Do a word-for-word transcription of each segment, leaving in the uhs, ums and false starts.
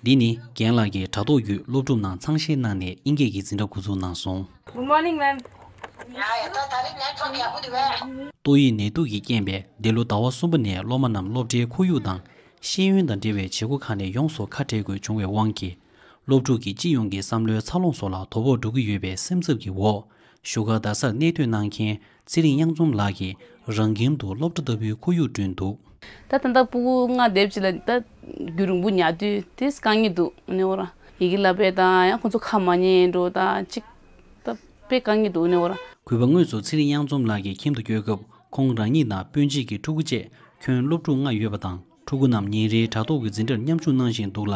འདི་ནི་རྒན་ལགས་ཀྱིས་དྲ་ཐོག་བརྒྱུད་སློབ་ཕྲུག་རྣམས་ཚངས་བཤད་གནང་ནས་དབྱིན་སྐད་ཀྱི་འཛིན་གྲྭ་འགོ་འཛུགས་གནང་སོང་། Good morning, ma'am. ཏོག་དབྱིབས་ནད་དུག་གིས་རྐྱེན་པས་འདི་ལོ་ཟླ་བ་གསུམ་པ་ནས་སློབ་མ་རྣམས་སློབ་གྲྭའི་ཁོར་ཡུག་དང་ཤེས་ཡོན་དང་འབྲེལ་བའི་བྱེད་སྒོ་ཁག་ནས་ཡོངས་སུ་ཁ་བྲལ་དགོས་བྱུང་བའི་དབང་གིས། སློབ་ཕྲུག་གི་སྤྱི་ཡོངས་ཀྱི་བསམ་བློའི་འཚར་ལོངས་སོགས་ལ་དོ་ཕོག་འགྲོ་གི་ཡོད་པའི་སེམས་འཚབ་ཀྱི་འོག་བཞུགས་སྒར་རྡ་སར་གནས་སྡོད་གནང་མཁན་ཚེ་རིང་གཡང་འཛོམས་ལགས་ཀྱིས་རང་ཁྱིམ་དུ་སློབ་གྲྭ་ལྟ་བུའི་ཁོར་ཡུག་བསྐྲུན་འདུག་ད་ད་ལྟ་སྤུ་གུ་ལྔ་དེབ་ཅིག་ལ་ད་རྒྱུན་རིང་པོ་ཉར་དུས་དེ་དཀའ་ངལ་འདུག་ཨ་ནི་འོ་ར་ཡི་གེ་བསླབ་པའི་དང་ཡང་ཁོང་ཚོ་ཁ་མ་ཉན་འགྲོ་ད་ཅིག་ད་དཔེ་དཀའ་ངལ་འདུག་ཨ་ནི་འོ་ར། གུས་པ་དངོས་སུ་ཚེ་རིང་གཡང་འཛོམས་ལགས་ཀྱི་ཁྱིམ་དུ་བསྐྱོད་སྐབས་ཁོང་རང་ཉིད་དང་སྤུན་མཆེད་ཀྱི་ཕྲུ་གུ་བཅས་ཁྱོན་སློབ་ཕྲུག་ལྔ་ཡོད་པ་དང་། ཕྲུ་གུ་རྣམས་ཉིན་རེའི་དྲ་ཐོག་གི་འཛིན་གྲྭར་མཉམ་ཞུགས་གནང་བཞིན་འདུག་ལ།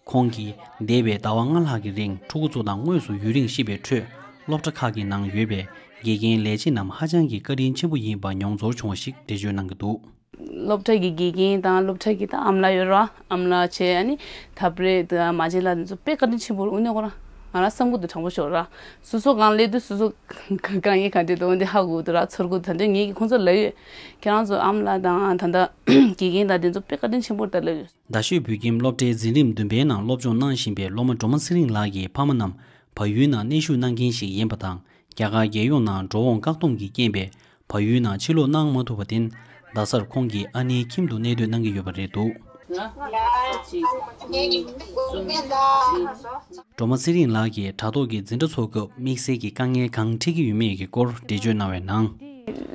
ཁོང་གིས་འདས་པའི་ཟླ་བ་ལྔ་ལྷག་གི་རིང་ཕྲུ་གུ་ཚོ་དང་དངོས་སུ་ཡུན་རིང་བཤིབས་པའི་ཁྲོད་སློབ་གྲྭ་ཁག་གི་ནང་ཡོད་པའི་དགེ་རྒན་ལས་བྱེད་རྣམས་ཧ་ཅང་གི་བཀའ་དྲིན་ཆེན་པོ་ཡིན་པ་མྱོང་ཚོར་བྱུང་བ་ཞིག་འགྲེལ་བརྗོད་གནང་གི་འདུག་སློབ་གྲྭ་གི་དགེ་རྒན་དང་སློབ་གྲྭ་གི་ད་ཨམ་ལགས་ཡོད་ར་ཨམ་ལགས་བྱས་ཨ་ནི་ད་པྲེ་ད་མ་བྱེད་ལ་འདི་ཚོ་དཔེ་བཀའ་དྲིན་ཆེན་པོ་རེད། འུ་ནི་ཁོ་ར་ང་རང་བསམ་གི་འདུག་དྲང་པོ་ཤོད་ར་སོ་སོ་གང་སླེབས་དུས་སོ་སོ་དཀའ་ངལ་ག་འདྲ་འདུག་འདི་ཧ་གོ་གི་འདུག་ར་ཚོར་གི་འདུག་ད་འདི་ངེད་ཀྱི་ཁོང་ཚོ་ལབ་ཡོད། ཁྱེད་རང་ཚོ་ཨམ་ལགས་དང་ད་ལྟ་དགེ་རྒན་དང་འདི་ཚོ་དཔེ་བཀའ་དྲིན་ཆེན་པོ་རེད་ད་ལབ་ཡོད། རྡ་ཤོད་བོད་ཁྱིམ་སློབ་གྲྭའི་འཛིན་རིམ་བདུན་པའི་ནང་སློབ་སྦྱོང་གནང་བཞིན་པའི་སློབ་མ་སྒྲོལ་མ་ཚེ་རིང་ལགས་ཀྱི་ཕ་མ་རྣམས་བལ་ཡུལ་ནང་གནས་བཞུགས་གནང་མཁན་ཞིག་ཡིན་པ་དང་། རྒྱ་གར་རྒྱལ་ཡོངས་ནང་འགྲོ་འོང་བཀག་སྡོམ་གྱི་རྐྱེན་པས་བལ་ཡུལ་ནང་ཕྱིར་ལོག་གནང་མ་ཐུབ་པར་བརྟེན། རྡ་སར་ཁོང་གི་ཨ་ནེའི་ཁྱིམ་དུ་གནས་སྡོད་གནང་གི་ཡོད་པ་རེད་འདུག་སྒྲོལ་མ་ཚེ་རིང་ལགས་ཀྱིས་དྲ་ཐོག་གི་འཛིན་གྲྭ་འཚོགས་སྐབས་དམིགས་བསལ་གྱི་དཀའ་ངལ་གང་འཕྲད་ཀྱི་ཡོད་མེད་ཀྱི་སྐོར་འགྲེལ་བརྗོད་གནང་བའི་ནང་།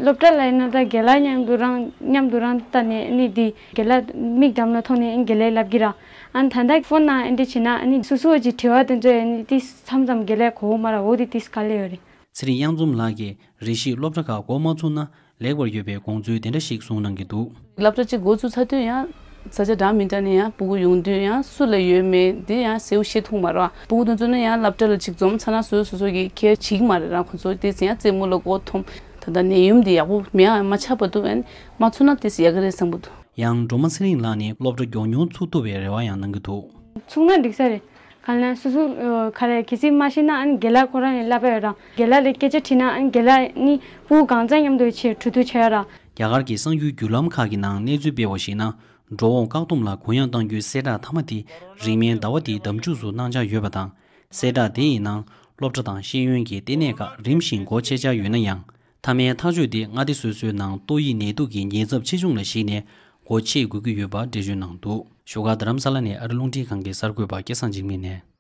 སློབ་གྲྭ་ལ་ཡིན་ན་ད་རྒན་ལགས་མཉམ་དུ་རང་མཉམ་དུ་རང་ལྟ་ནས་ཨ་ནི་འདི་རྒན་ལགས་མིག་འདམ་ལ་མཐོང་ནས་ཨ་ནི་རྒན་ལགས་ལབ་ཀྱི་ར། ཨ་ནི་ད་ལྟ་ཕོན་ནང་ཨ་འདྲ་བྱེད་ན་ཨ་ནི་སོ་སོ་གྱི་དྲི་བ་དེ་ཚོ་ཨ་ནི་ཏིས་མཚམས་མཚམས་རྒན་ལགས་གོ་གི་མ་ར། འོ་དེ་ཏིས་དཀའ་ལས་ཡོད་རེད། ཚེ་རིང་གཡང་འཛོམས་ལགས་ཀྱིས་རེ་ཞིག་སློབ་གྲྭ་ཁག་འགོ་མ་ཚུགས་ན་ལེགས་པར་ཡོད་པའི་དགོངས་ཚུལ་དེ་འདྲ་ཞིག་གསུངས་གནང་གི་འདུག་སློབ་གྲྭ་གཅིག་འགོ་ཚུགས་ཚར་དུས་ཡང་ས་ཆ་འདྲ་མི་འདྲ་ནས་ཡང་སྤུ་གུ་ཡོང་དུས་ཡང་སུ་ལ་ཡོད་མེད་དེ་ཡང་གསལ་པོ་ཤེས་ཐུབ་མ་རེད། སྤུ་གུ་དེ་ཚོ་ནི་ཡང་སློབ་གྲྭ་ལ་གཅིག་འཛོམས་ཚར་ན་སོ་སོ་སོ་སོ་གི་ཁྱེར་བྱེད་ཀྱི་མ་རེད་ར། ཁོ་ཚོ་དེ་ཚོ་ཡང་རྩེད་མོ་ལ་མགོ་འཐོམ། ད་ལྟ་ནད་ཡམས་དེ་ཡག་པོ་མེད་ཡང་མ་ཆགས་བར་དུ་ཡང་མ་ཚུགས་ན་དེ་ཚོ་ཡག་གི་རེད་བསམ་གི་འདུག་ཡང་སྒྲོལ་མ་ཚེ་རིང་ལགས་ནི་སློབ་གྲྭ་མགྱོགས་མྱུར་ཚུགས་ཐུབ་པའི་རེ་བ་ཡང་གནང་གི་འདུག་ཚུགས་ན་འགྲིག་ས་རེད། གང་ལ་སོ་སོ་ཨ་ག་རེ་གལ་སྲིད་མ་ཤེས་ན་ཨ་ནི་རྒན་ལགས་ཁོ་རང་ནས་བསླབ་པ་ཡོད་ར། རྒན་ལགས་ལ་སྐད་ཆ་དྲིས་ན་ཨ་ནི་རྒན་ལགས་ནི་སྤུ་གུ་གང་ཚང་མཉམ་དུ་ཆེད་གྲོས་བསྡུར་བྱས་ཡོད་ར། རྒྱ་གར་གྱི་གསར་འགྱུར་བརྒྱུད་ལམ་ཁག་གི་ནང་གནས་ཚུལ་སྤེལ་བར་གཞིགས་ན། འགྲོ་འོང་བཀག་སྡོམ་ལ་གུ་ཡངས་གཏང་རྒྱུའི་གསལ་བསྒྲགས་མཐའ་མ་དེ་རིང་མིན་ཟླ་བ་འདིའི་ཟླ་མཇུག་ཏུ་གནང་འཆར་ཡོད་པ་དང་། གསལ་བསྒྲགས་དེ་ཡི་ནང་སློབ་གྲྭ་དང་ཤེས་ཡོན་གྱི་ལྟེ་གནས་ཁག་རིམ་བཞིན་སྒོ་ཕྱེ་འཆར་ཡོད་ན་ཡང་། མཐའ་མའི་ཐག་གཅོད་དེ་མངའ་སྡེ་སོ་སོའི་ནང་ཏོག་དབྱིབས་ནད་དུག་གི་ཉེན་ཚབས་ཆེ་ཆུང་ལ་གཞིགས་ནས་སྒོ་ཕྱེ་དགོས་ཀྱི་ཡོད་པ་འགྲེལ་བརྗོད་གནང་འདུག་བཞུགས་སྒར་རྡ་རམ་ས་ལ་ནས་ཨ་རི་རླུང་འཕྲིན་ཁང་གི་གསར་འགོད་པ་སྐལ་བཟང་འཇིགས་མེད་ནས།